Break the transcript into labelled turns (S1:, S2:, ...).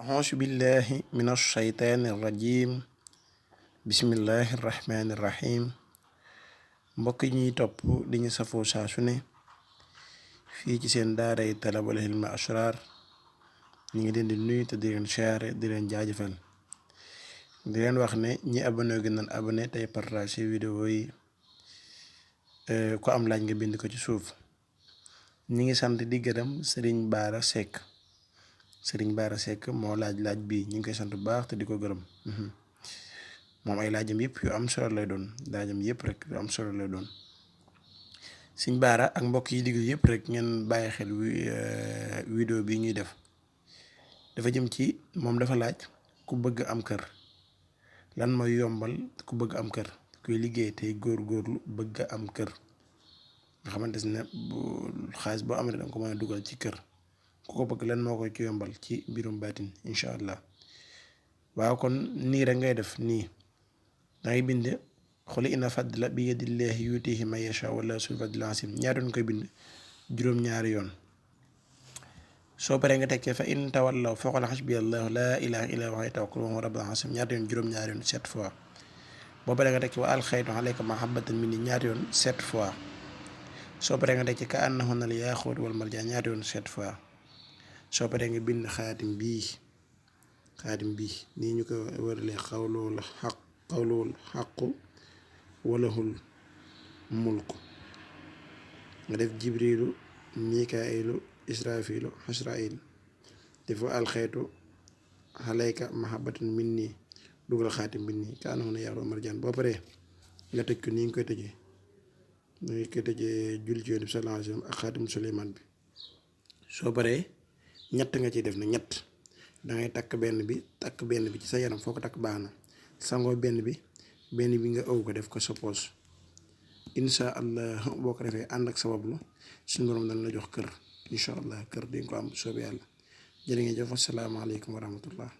S1: auzu billahi min ashaytaani irrajim bismillahi irrahmani irrahim mbokk yi ñuy topp di ñu safoo saa su ne fii ci seen daaray Talabul Hilmi Asrar ñu ngi leen di nuyu te di leen siyaare di leen jaajëfal di leen wax ne ñi abonné gi nan abonné tey partage vidéo yi ku am laaj nga bind ko ci suuf. ñi ngi sant di gërëm Serigne Bara Seck moo laaj bi ñu ngi koy sant bu baax te di ko gërëm moom ay laajam yëpp yu am solo lay doon laajam yëpp rek yu am solo lay doon. Serigne Bara ak mbokk yi diglu yëpp rek ngeen bàyyi xel vidéo bi ñuy def dafa jëm ci moom dafa laaj ku bëgg am kër lan mooy yombal ku bëgg am kër kuy liggéey tey góorgóorlu bëgg am kër nga xamante ne bu xaalis boo amee danga ko mën a dugal ci kër ku ko bëgg lan moo koy ci yombal ci mbirum baatin incha allah. waaw kon nii rek ngay def nii dangay bind xul inna fadla bi yadillahi yutihi man yasha wala sul fadlil asim ñaari yoon koy bind juróom-ñaari yoon. soo paree nga tekkee fa in tawallaw faqul hasbiyallahu laa ilaha illa huwa alayhi tawakkaltu wa huwa rabbul arshil azim ñaari yoon juróom-ñaari yoon 7 fois. boo paree nga tekki wa alxaytu alayka mahabbatan minni ñaari yoon 7 fois. soo paree nga tekki ka annahunna al yaaquut wal marjaan ñaari yoon 7 fois. soo paree nga bind xaatim bii nii ñu ko waralee xawlul xaqu walahul mulku nga def jibrilu mikailu israfilu hasrail defu alxeetu alayka mahabbatan minni dugal xaatim bi nii ka annahunna yaaquut wal marjaan. boo paree nga tëj ko nii nga koy tëjee julli ci Yonent bi sallallahu alayhi wa sallam ak xaatim Suleymaan bi. soo paree ñett nga ciy def na ñett dangay takk benn bi ci sa yaram foo ko takk baax na sangoo benn bi nga ëw ko def ko sa poos insha allah boo ko defee ànd ak sabablu suñu borom dana la jox kër insha allah kër di nga ko am soob yàlla. jërë ngeen jëf asalaamaaleykum wa rahmatullah.